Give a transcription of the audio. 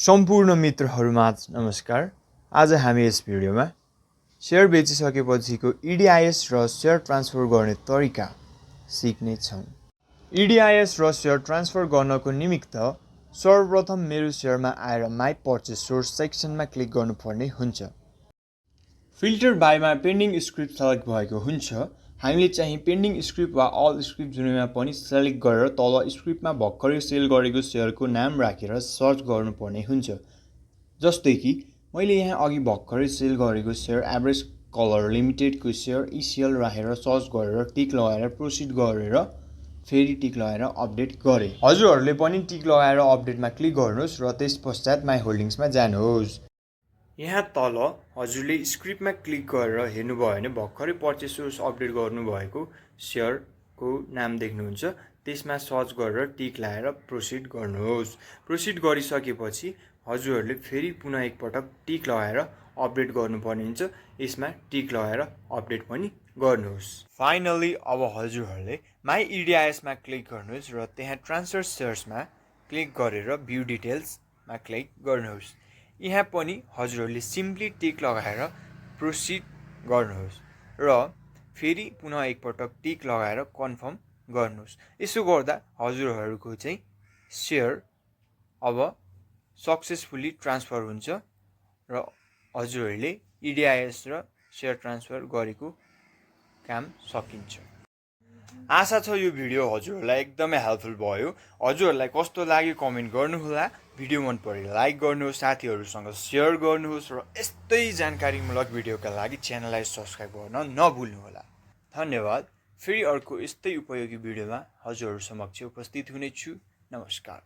सम्पूर्ण मित्रहरूमाझ नमस्कार। आज हामी यस भिडियोमा सेयर बेचिसकेपछिको इडिआइएस र सेयर ट्रान्सफर गर्ने तरिका सिक्ने छौँ। इडिआइएस र सेयर ट्रान्सफर गर्नको निमित्त सर्वप्रथम मेरो सेयरमा आएर माई पर्चेस सोर्स सेक्सनमा क्लिक गर्नुपर्ने हुन्छ। फिल्टर बाईमा पेन्डिङ स्क्रिप्ट सेलेक्ट भएको हुन्छ। हामीले चाहिँ पेन्डिङ स्क्रिप्ट वा अल स्क्रिप्ट जुनैमा पनि सेलेक्ट गरेर तल स्क्रिप्टमा भर्खरै सेल गरेको सेयरको नाम राखेर सर्च गर्नुपर्ने हुन्छ। जस्तै कि मैले यहाँ अघि भर्खरै सेल गरेको सेयर एभरेज कलर लिमिटेडको सेयर इसिएल राखेर सर्च गरेर टिक लगाएर प्रोसिड गरेर फेरि टिक लगाएर अपडेट गरेँ। हजुरहरूले पनि टिक लगाएर अपडेटमा क्लिक गर्नुहोस् र त्यस पश्चात माई होल्डिङ्समा जानुहोस्। यहाँ तल हजुरले स्क्रिप्टमा क्लिक गरेर हेर्नुभयो भने भर्खरै पर्चेस सोर्स अपडेट गर्नुभएको सेयरको नाम देख्नुहुन्छ। त्यसमा सर्च गरेर टिक लगाएर प्रोसिड गर्नुहोस्। प्रोसिड गरिसकेपछि हजुरहरूले फेरि पुनः एकपटक टिक लगाएर अपडेट गर्नुपर्ने हुन्छ। यसमा टिक लगाएर अपडेट पनि गर्नुहोस्। फाइनली अब हजुरहरूले माई इडिआइएसमा क्लिक गर्नुहोस् र त्यहाँ ट्रान्सफर सेयर्समा क्लिक गरेर भ्यू डिटेल्समा क्लिक गर्नुहोस्। यहाँ पनि हजुरहरूले सिम्पली टिक लगाएर प्रोसिड गर्नुहोस् र फेरि पुनः एकपटक टिक लगाएर कन्फर्म गर्नुहोस्। यसो गर्दा हजुरहरूको चाहिँ सेयर अब सक्सेसफुली ट्रान्सफर हुन्छ र हजुरहरूले इडिआइएस र सेयर ट्रान्सफर गरेको काम सकिन्छ। आशा छ यो भिडियो हजुरहरूलाई एकदमै हेल्पफुल भयो। हजुरहरूलाई कस्तो लाग्यो कमेन्ट गर्नुहोला। भिडियो मन परे लाइक गर्नुहोस्, साथीहरूसँग सेयर गर्नुहोस् र यस्तै जानकारीमूलक भिडियोका लागि च्यानललाई सब्सक्राइब गर्न नभुल्नुहोला। धन्यवाद। फेरि अर्को यस्तै उपयोगी भिडियोमा हजुरहरू समक्ष उपस्थित हुनेछु। नमस्कार।